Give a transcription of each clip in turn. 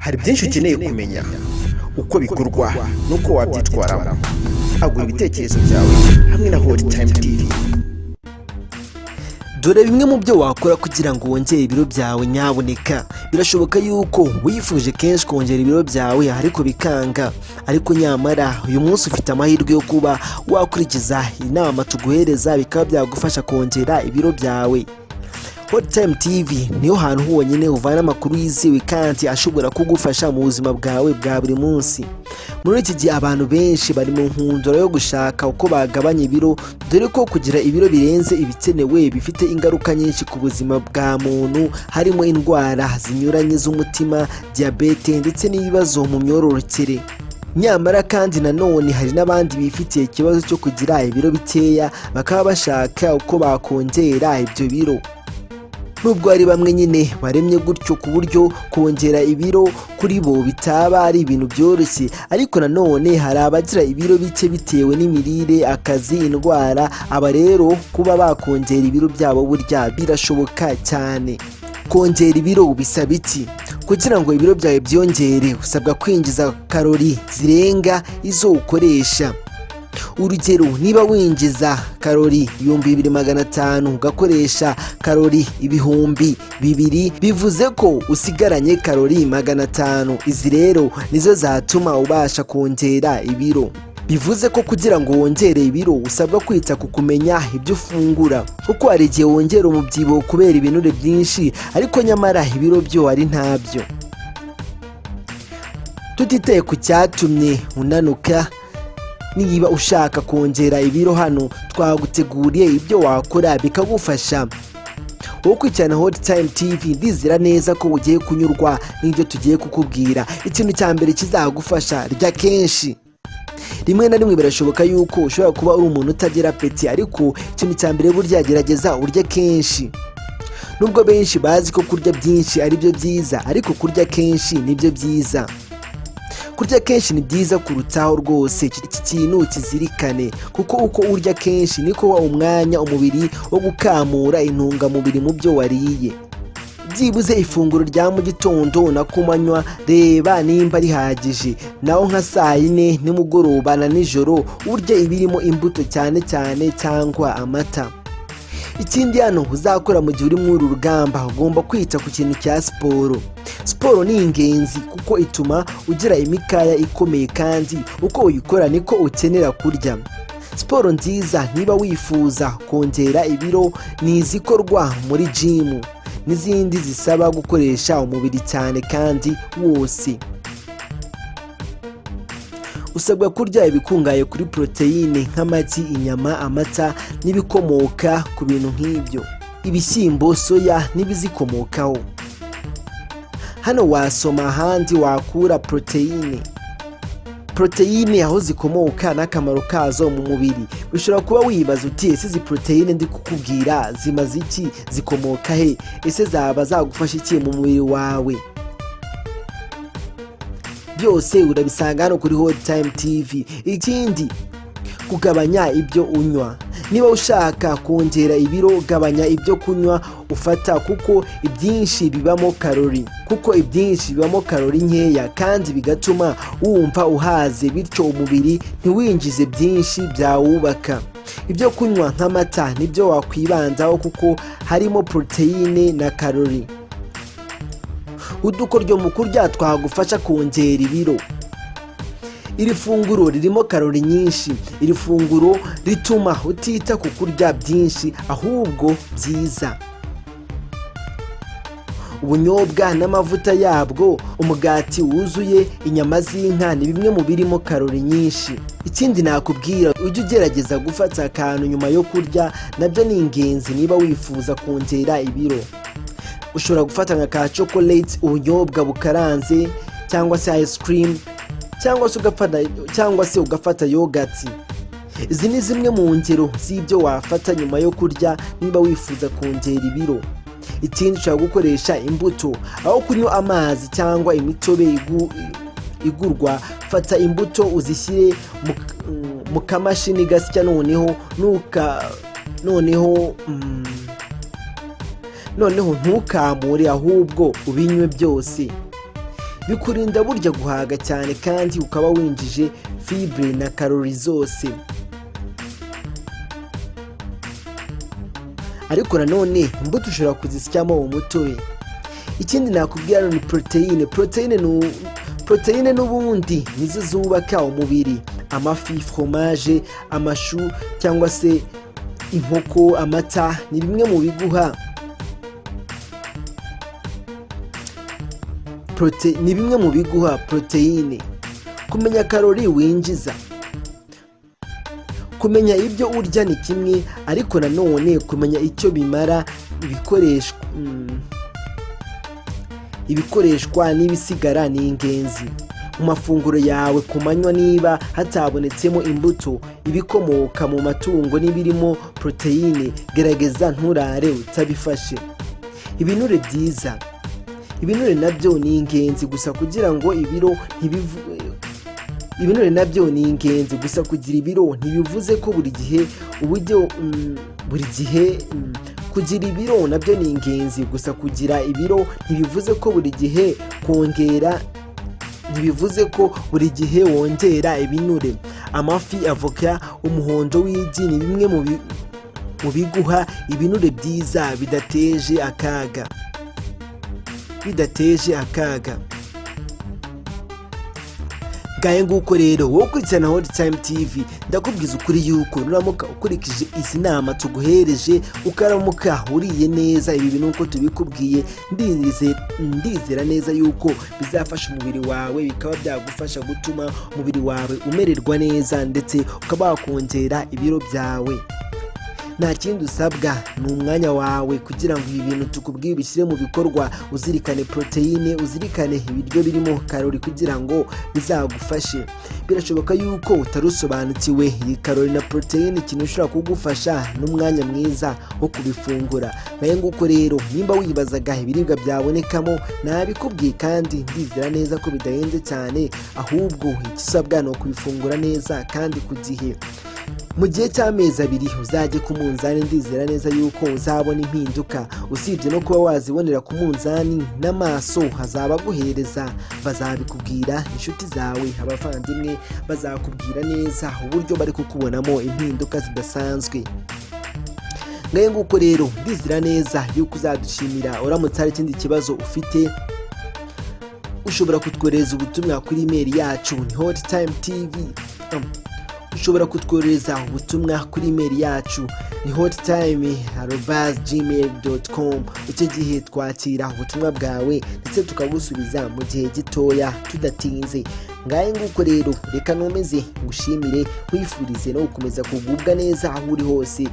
Hari byinshi ukeneye kumenya, uko bikorwa n'uko wabyitwaramo. Agura ibitekerezo byawe hamwe na Hot Time TV. Dore bimwe mu byo wakora kugira ngo wongere ibiro byawe. Nyabuneka, birashoboka yuko wifuje kenshi kongera ibiro byawe ariko bikanga, ariko nyamara uyu munsi ufite amahirwe yo kuba wakurikiza inama tuguhereza, bikaba byagufasha kongera ibiro byawe. Hot Time TV niyo hantu honyine uvana amakuru yizewe kandi ashobora kugufasha mu buzima bwawe bwa buri munsi. Muri iki gihe abantu benshi bari mu nkundura yo gushaka uko bagabanya ibiro, dore ko kugira ibiro birenze ibikenewe bifite ingaruka nyinshi ku buzima bwa muntu, harimo indwara zinyuranye z'umutima, diyabete ndetse n'ibibazo mu myororokere. Nyamara kandi nanone hari n'abandi bifitiye ikibazo cyo kugira ibiro bikeya, bakaba bashaka uko bakongera ibyo biro. Nubwo hari bamwe nyine baremye gutyo, ku buryo kongera ibiro kuri bo bitaba ari ibintu byoroshye, ariko nanone hari abagira ibiro bike bitewe n'imirire, akazi, indwara. Aba rero kuba bakongera ibiro byabo burya birashoboka cyane. Kongera ibiro bisaba iki? Kugira ngo ibiro byawe byiyongere, usabwa kwinjiza karori zirenga izo ukoresha. Urugero, niba winjiza karori 2500 ugakoresha karori 2000, bivuze ko usigaranye karori 500. Izi rero nizo zatuma ubasha kongera ibiro. Bivuze ko kugira ngo wongere ibiro usabwa kwita ku kumenya ibyo ufungura, kuko hari igihe wongera umubyibuho kubera ibinure byinshi, ariko nyamara ibiro byo ari ntabyo. Tutitaye ku cyatumye unanuka, niba ushaka kongera ibiro, hano twaguteguriye ibyo wakora bikagufasha. Wowe ukurikirana Hot Time TV, ndizera neza ko ugiye kunyurwa n'ibyo tugiye kukubwira. Ikintu cya mbere kizagufasha: rya kenshi. Rimwe na rimwe birashoboka yuko ushobora kuba uri umuntu utagira appétit, ariko ikintu cya mbere burya, gerageza urye kenshi. Nubwo benshi bazi ko kurya byinshi ari byo byiza, ariko kurya kenshi nibyo byiza. Kurya kenshi ni byiza kurutaho rwose. Iki kintu kizirikane, kuko uko urya kenshi niko uha umwanya umubiri wo gukamura intungamubiri mu byo wariye. Byibuze ifunguro rya mu gitondo na kumanywa, reba nimba rihagije. Naho nka saa 4, nimugoroba na nijoro, urya ibirimo imbuto cyane cyane cyangwa amata. Ikindi hano uzakora mu gihe uri muri uru rugamba, ugomba kwita ku kintu cya siporo. Siporo ni ingenzi kuko ituma ugira imikaya ikomeye, kandi uko uyikora niko ukenera kurya. Siporo nziza niba wifuza kongera ibiro ni izikorwa muri jimu n'izindi zisaba gukoresha umubiri cyane kandi wose. Usabwa kurya ibikungahaye kuri poroteyine nk'amagi, inyama, amata n'ibikomoka ku bintu nk'ibyo, ibishyimbo, soya n'ibizikomokaho. Hano wasoma ahandi wakura poroteyine. Poroteyine, aho zikomoka n'akamaro kazo mu mubiri. Bishobora kuba wibaza uti: "Ese izi poroteyine ndi kukubwira zimaze iki? Zikomoka he? Ese zaba zagufasha iki mu mubiri wawe?" Byose urabisanga hano kuri Hot Time TV. Ikindi, kugabanya ibyo unywa. Niba ushaka kongera ibiro, gabanya ibyo kunywa ufata, kuko ibyinshi bibamo karori nkeya kandi bigatuma wumva uhaze, bityo umubiri ntiwinjize byinshi byawubaka. Ibyo kunywa nk'amata nibyo wakwibandaho, kuko harimo poroteyine na karori. Udukoryo mu kurya twagufasha kongera ibiro: iri funguro ririmo karori nyinshi. Iri funguro rituma utita ku kurya byinshi ahubwo byiza: ubunyobwa n'amavuta yabwo, umugati wuzuye, inyama z'inka ni bimwe mu birimo karori nyinshi. Ikindi nakubwira, ujye ugerageza gufata akantu nyuma yo kurya, nabyo ni ingenzi niba wifuza kongera ibiro. Ushobora gufata nka ka chocolate, ubunyobwa bukaranze cyangwa se ice cream, cyangwa se ugafata yogurt. Izi ni zimwe mu ngero z'ibyo wafata nyuma yo kurya niba wifuza kongera ibiro. Ikindi, ushobora gukoresha imbuto aho kunywa amazi cyangwa imitobe igurwa. Fata imbuto uzishyire mu kamashini gasya, noneho ntukamure, ahubwo ubinywe byose. Bikurinda burya guhaga cyane kandi ukaba winjije fibre na karori zose. Ariko nanone imbuto ushobora kuzisyamo umutobe. Ikindi nakubwira ni poroteyine. Poroteyine n'ubundi nizo zubaka umubiri. Amafi, fromage, amashu cyangwa se inkoko, amata ni bimwe mu biguha ni bimwe mu biguha poroteyine. Kumenya karori winjiza, kumenya ibyo urya ni kimwe, ariko nanone kumenya icyo bimara, ibikoreshwa n'ibisigara ni ingenzi. Mu mafunguro yawe ku manywa, niba hatabonetsemo imbuto, ibikomoka mu matungo n'ibirimo poroteyine, gerageza nturare utabifashe. Ibinure byiza, ibinure nabyo ni ingenzi gusa kugira ngo ibiro ntibivu ibinure nabyo ni ingenzi gusa kugira ibiro ntibivuze ko buri gihe uburyo buri gihe kugira ibiro nabyo ni ingenzi gusa kugira ibiro ntibivuze ko buri gihe kongera, ntibivuze ko buri gihe wongera ibinure. Amafi, avoka, umuhondo w'igi ni bimwe mu biguha ibinure byiza bidateje akaga. Ngahe nguko rero, wowe ukurikirana Hot Time TV, ndakubwiza ukuri yuko nuramuka ukurikije izi nama tuguhereje, ukaramuka uriye neza ibi bintu uko tubikubwiye, ndizera neza yuko bizafasha umubiri wawe, bikaba byagufasha gutuma umubiri wawe umererwa neza, ndetse ukaba wakongera ibiro byawe. Nta kindi usabwa, ni umwanya wawe kugira ngo ibi bintu tukubwiye ubishyire mu bikorwa. Uzirikane poroteyine, uzirikane ibiryo birimo karori kugira ngo bizagufashe. Birashoboka yuko utarusobanukiwe iyi karori na poroteyine, ikintu ushobora kugufasha n'umwanya mwiza wo kubifungura. Nayo nguko rero, nimba wibazaga ibiribwa byabonekamo, nabikubwiye, kandi ndizera neza ko bidahenze cyane. Ahubwo icyo usabwa ni ukubifungura neza kandi ku gihe. Mu gihe cy'amezi 2 uzajye ku munzani, ndizera neza yuko uzabona impinduka. Usibye no kuba wazibonera ku munzani n'amaso, hazaba aguhereza, bazabikubwira, inshuti zawe, abavandimwe bazakubwira neza uburyo bari kukubonamo impinduka zidasanzwe. Ngahe nguko rero, ndizera neza yuko uzadushimira. Uramutse hari ikindi kibazo ufite, ushobora kutwohereza ubutumwa kuri email yacu, ni Hot Time TV. Ushobora kutwohereza ubutumwa kuri email yacu, ni hottime@gmail.com. Icyo gihe twakira ubutumwa bwawe ndetse tukagusubiza mu gihe gitoya tudatinze. Ngahe nguko rero, reka nomeze ngushimire, wifurize no gukomeza kugubwa neza aho uri hose.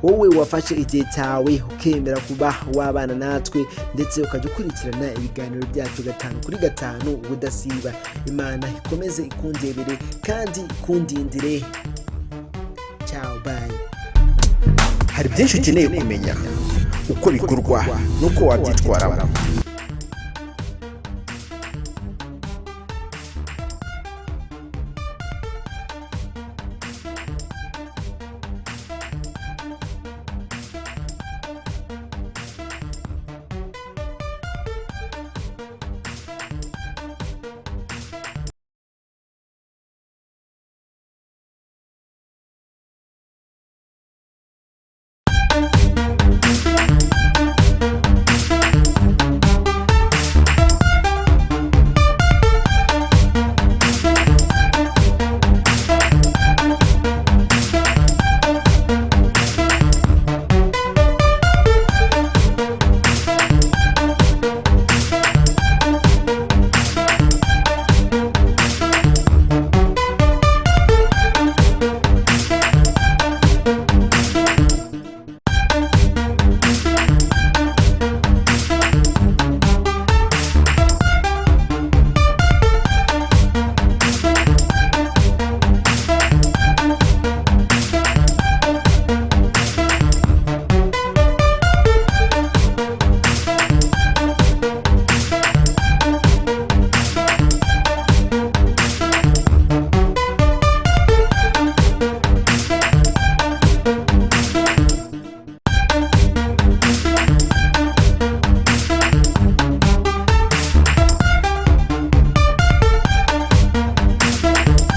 Wowe wafashe igihe cyawe ukemera kuba wabana natwe, ndetse ukajya ukurikirana ibiganiro byacu gatanu kuri gatanu ubudasiba, Imana ikomeze ikundebere kandi ikundindire. Ciao, bye. Hari byinshi ukeneye kumenya uko bikorwa n'uko wabyitwaramo.